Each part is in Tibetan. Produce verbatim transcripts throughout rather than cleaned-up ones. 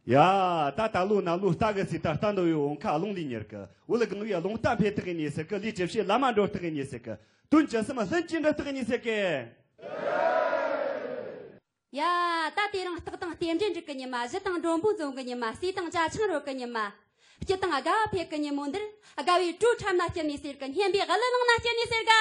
ཡ། ད་ད་ལོ་ན་ལོ་རྟ་གི་སི་ད་རྟ་འདོ་བའི་འོང་ཁ་རླུང་ལི་ཉེར་གི། འུ་ལི་གང་བའི་རླུང་རྟ་འཕེལ་ཐག་གི་ཉེ་ཟེར་གི། ལི་ཅི་བྱེད་ལ་མ་འགྲོ་ཐག་གི་ཉེ་ཟེར་གི། དོན་ཅི་སི་མ་ལྷན་ཅི་འགྲོ་ཐག་གི་ཉེ་ཟེར་གི། ཡ། ད་དེ་རིང་སྟག་དང་རྟེན་འབྲེལ་འགྲིག་གི་ཉི་མ། གཞི་དང་མགྲོན་པོ་འཛོམས་གི་ཉི་མ། སྲས་དང་ཇ་ཆང་རོལ་གི་ཉི་མ། སྐྱིད་དང་དགའ་བ་འཕེལ་གི་ཉིན་མོ་འདིར། དགའ་བའི་བྲོ་འཁྲབ་ན་སྐྱིད་ནི་ཟེར་གི། སྙན་པའི་གླུ་བླངས་ན་སྐྱིད་ནི་ཟེར་གི།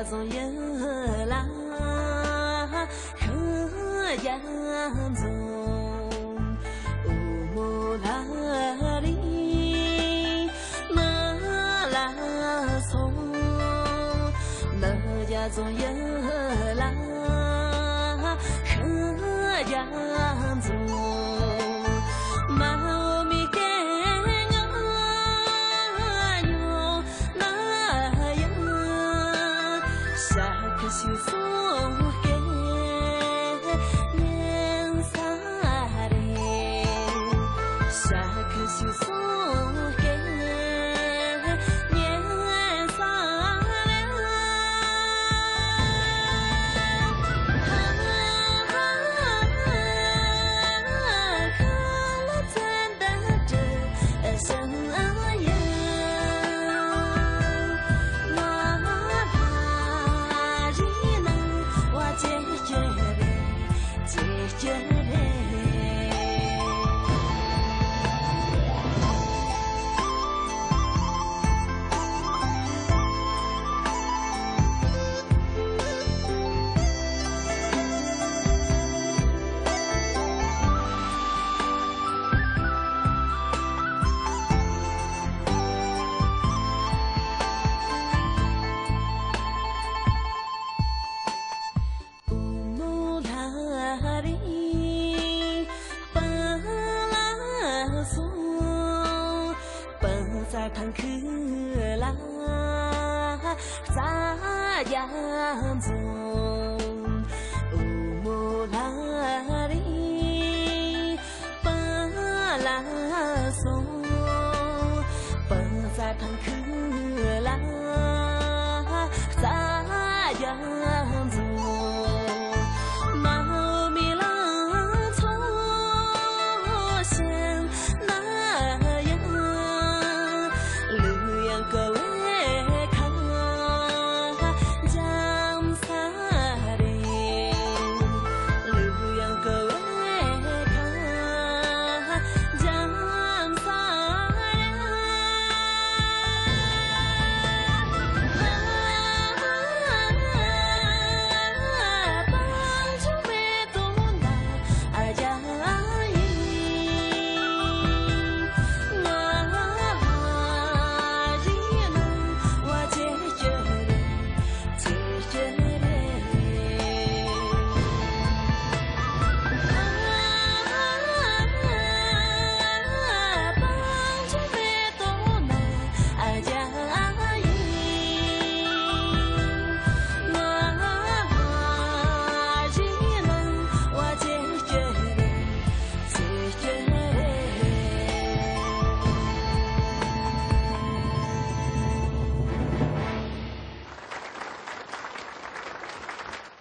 བཟང་ཡིན་ལ་ཤི་རྒྱ་འཛོམས། འོ་མོ་ལ་རིང་ནི་ལ་སོང་། ནི་རྒྱ་བཟང་ཡིན་ལ་ཤི་རྒྱ་འཛོམས། མ་འོ་མི་སྐད་ང་ཉོ། ན་ཡང་ཤ་ཁ་ཤུ་སོང་སྐད་ཉན་ས་རེད། ཤ་ཁ་ཤུ་སོང་སྐད་ཉན་ས་རེད། ཐང་ཁུ་ལ་རྩྭ་རྒྱ་འཛོམས། འོ་མོ་ལ་རི་པ་ལ་སོང་། པ་རྩྭ་ཐང་ཁུ་ལ་རྩྭ་རྒྱ་འཛོམས། མ་འོ་མི་ལ་ཚོ་ཞིང་། ན་ཡང་ལུ་ཡང་ཀ་བའི་ཁ་འཇམ་ས་རེད། ལུ་ཡང་ཀ་བའི་ཁ་འཇམ་ས་རེད།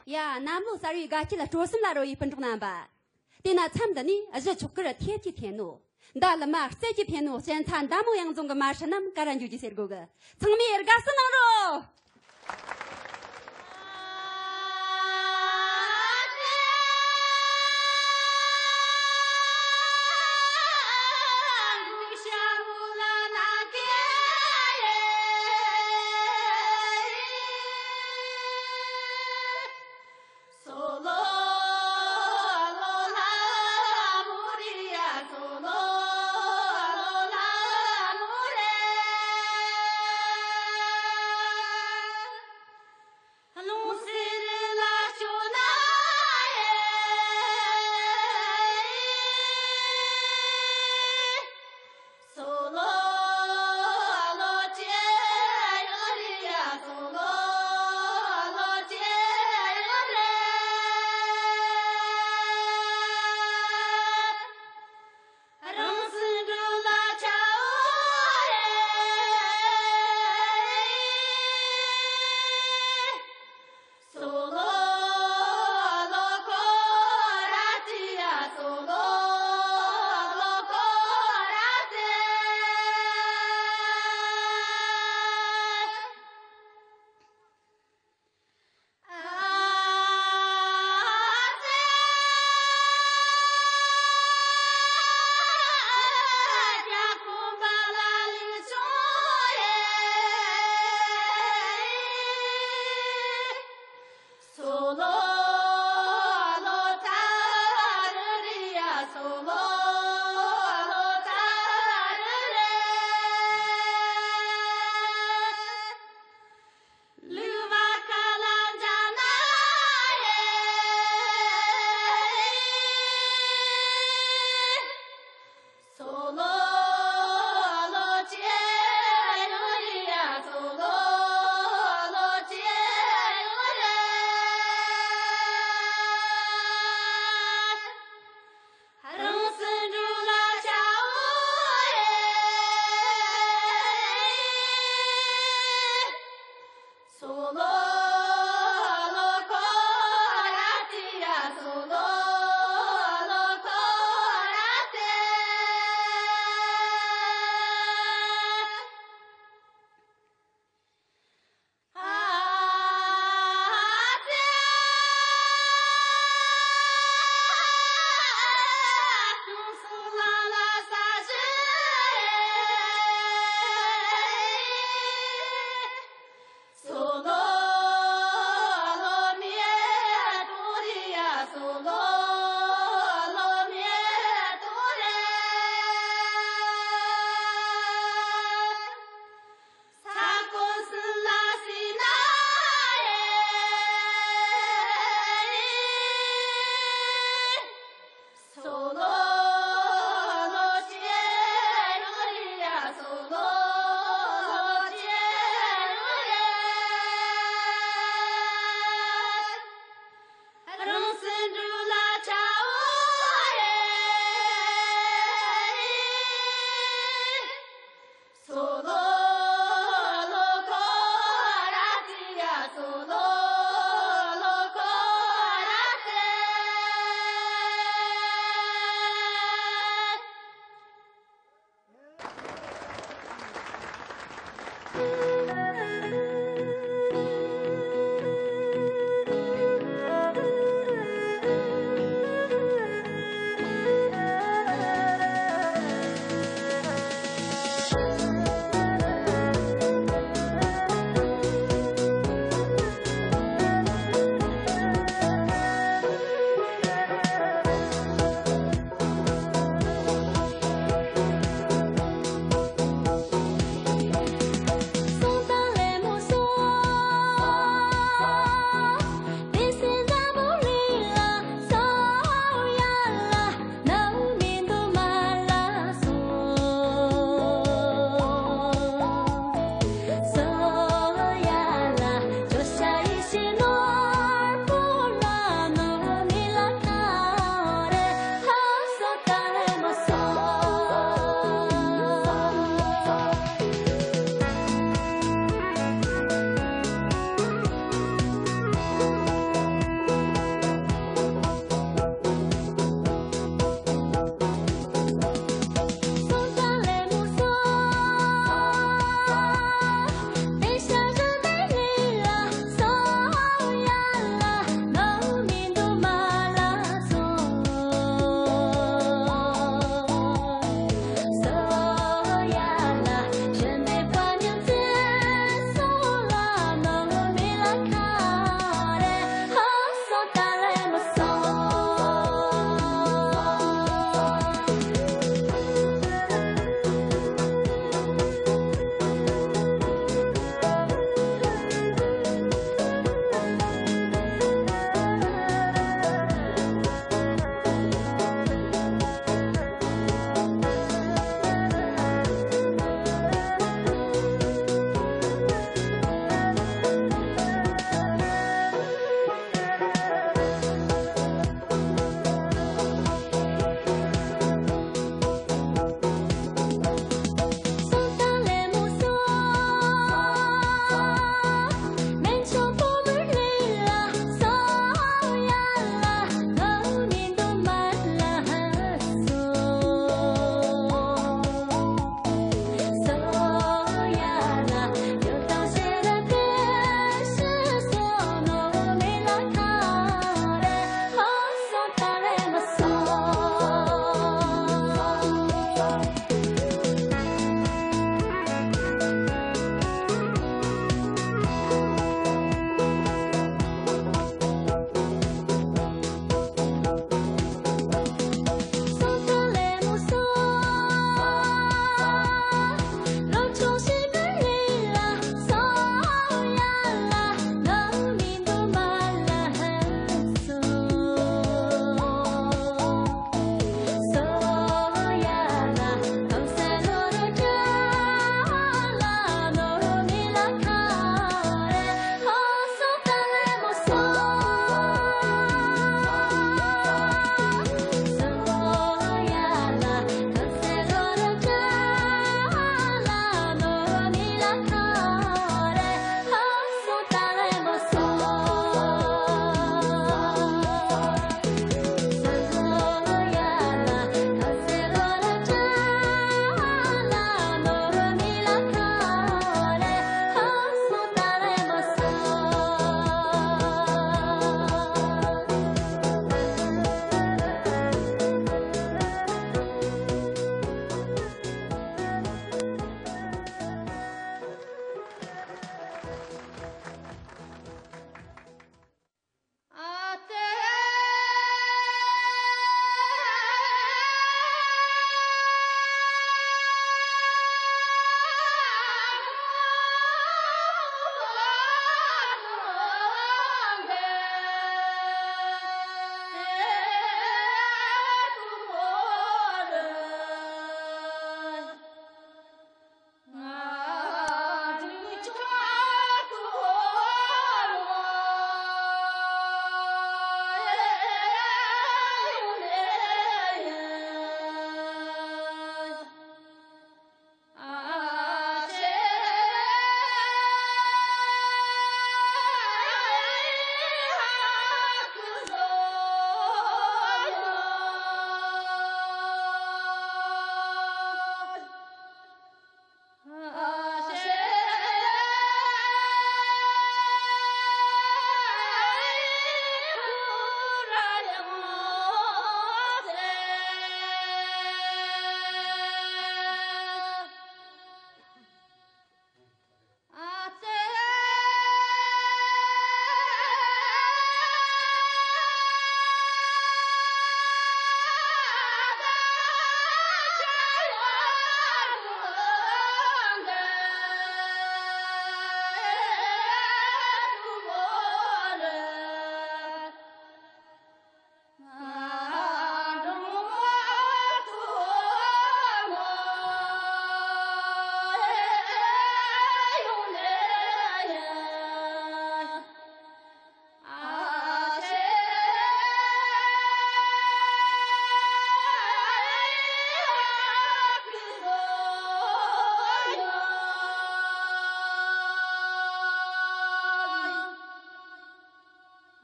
ཡ། གནམ་ལོ་གསར་བའི་དགའ་སྐྱིད་སྤྲོ་སེམས་ལ་རོལ་བའི་སྤུན་གྲོགས་རྣམ་པ། དེས་ན་མཚམས་འདི་ནས་གཞི་ཆོག་གར་ཐེབས་ཀྱི་འཐེན་ནོ། མདའ་ལི་མ་རྩེད་ཀྱི་འཐེན་ནོ། གཅན་ཚ་མདའ་མོ་གཡང་རྫོང་གི་མ་ཧྲི་རྣམས་ག་ར་འཇུ་རྒྱུ་ཟེར་གོ་གི། ཚང་མས་དགའ་བསུ་གནང་རོགས།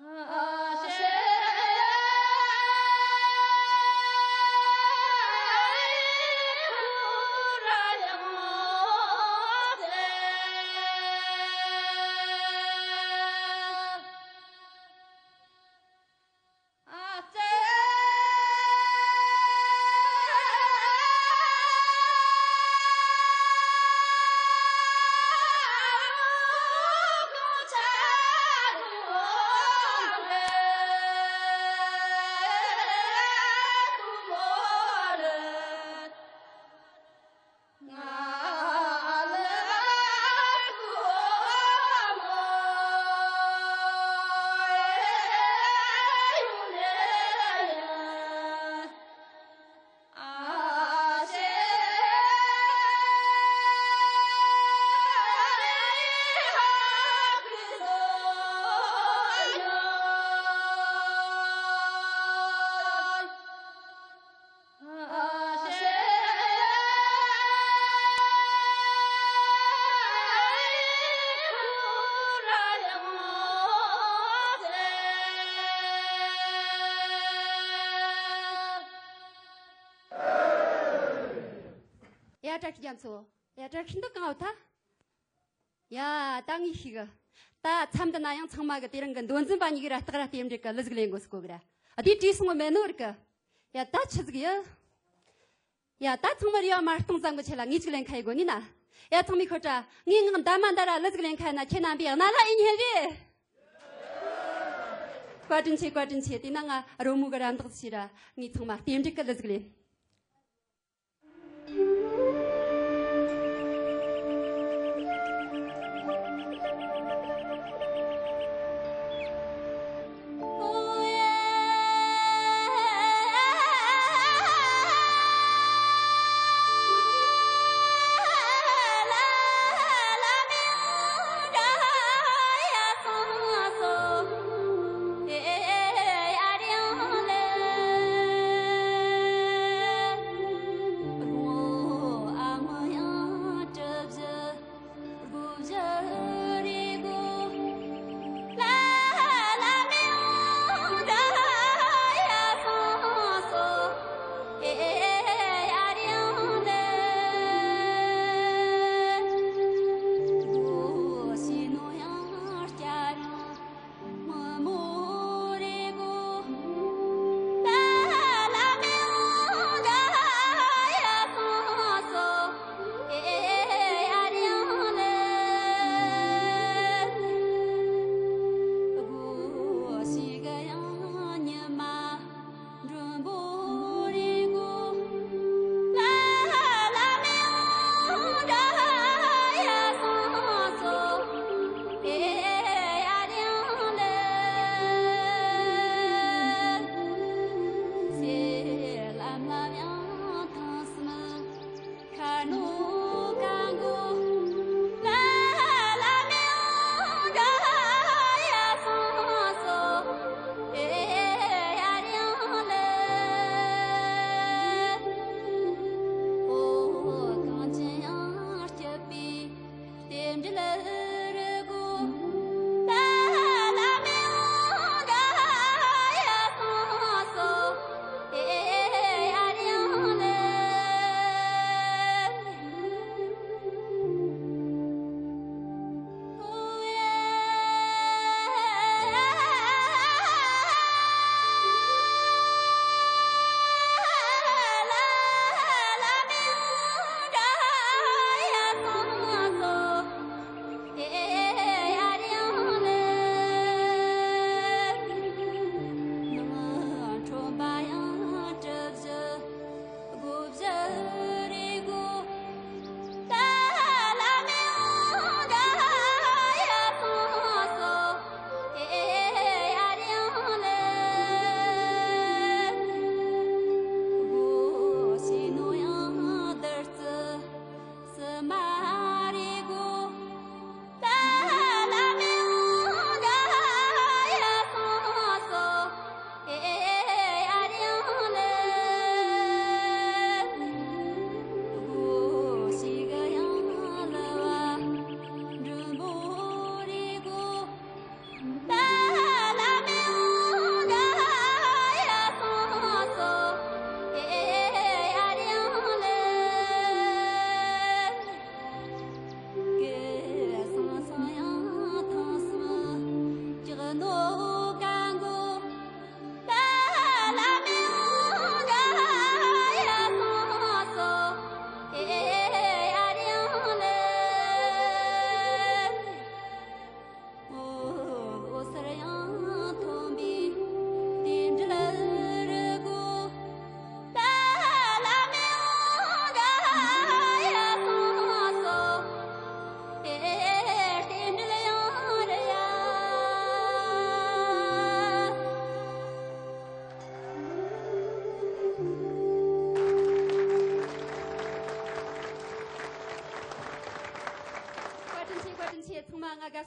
ཡ། བཀྲ་ཤིས་རྒྱ་མཚོ། ཡ། བཀྲ་ཤིས་འདི་གང་འོ་ཐ། ཡ། ད་ངས་ཤེས་གི། ད་མཚམས་འདི་ན་ཡང་ཚང་མ་གི་དེ་རིང་གི་མདོ་འཛིན་པ་གཉིས་ཀྱི་ར་སྟག་ར་རྟེན་འབྲེལ་གི་གླུ་ཟིག་ལེན་དགོས་སུ་གོ་གི་ར། ཨ། དེ་བྲིས་སོང་བ་མེད་ནོ་རིག་གི། ཡ། ད་ཆི་ཟིག་ཡ། ཡ། ད་ཚང་མ་རེ་བ་མ་གཏོང་ཙམ་གི་ཆེད་ལ་ངས་ཅིག་ལེན་ཁ་ཡི་གོ་ནི་ན། ཡ། ཚང་མས་ཤོད་དྲ། ངས་ངག་འདའ་མ་འདའ་ར་གླུ་ཟིག་ལེན་ཁ་ཡིན་ན་ཁྱེད་རྣམ་པས་རྣ་ལ་ཨེ་ཉན་རེད། བཀའ་དྲིན་ཆེ། བཀའ་དྲིན་ཆེ། དེ་ན་ང་རོལ་མོ་གི་རམ་འདེགས་ཤིག་ར། ངས་ཚང་མ་རྟེན་འབྲེལ་གི་གླུ་ཟིག་ལེན།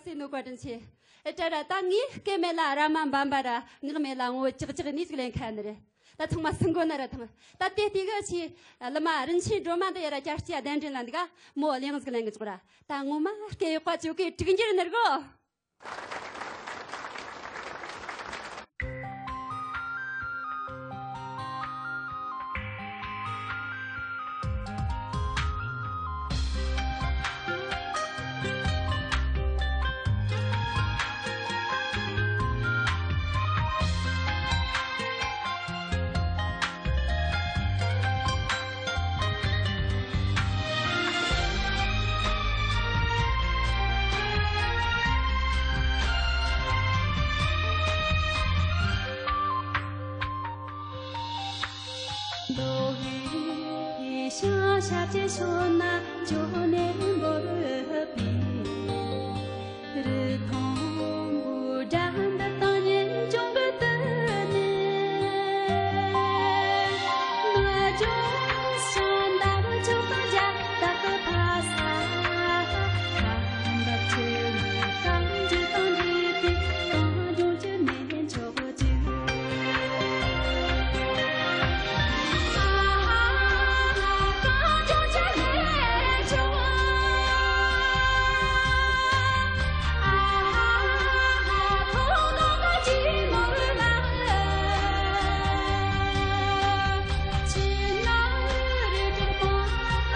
དེ་ནོ་བཀའ་དྲིན་ཆེ། ཨེ་ཏྲ་ར་ད་ངས་སྐད་མེད་ལ་ར་མ་འབམ་པ་ར་ངག་མེད་ལ་ངོ་ཅག་ཅག་ནས་ཟིག་ལེན་ཁ་ནི་རེད། ད་ཚང་མ་སུན་གོ་ན་ར་ཐང་། ད་དེ་དེ་ག་ཆེ་ལི་མ་རིན་ཆེན་སྒྲོལ་མ་འདི་ཡ་ར་ཅར་ཅི་ཡ་གདན་འདྲེན་ལ་འདི་ག་མོ་གླེང་ཟིག་ལེན་གི་ཅོག་ར། ད་ངོ་མ་སྐད་ཡོད་པ་ཅོ་གི་དྲུག་འགྱུར་ནི་ར་གོ། མདོ་ཡི་ཤ་ཤ་ཅེ་ཤོ་ན་ཇོ་ནེ་འབོར་བི་རི་ཐོང་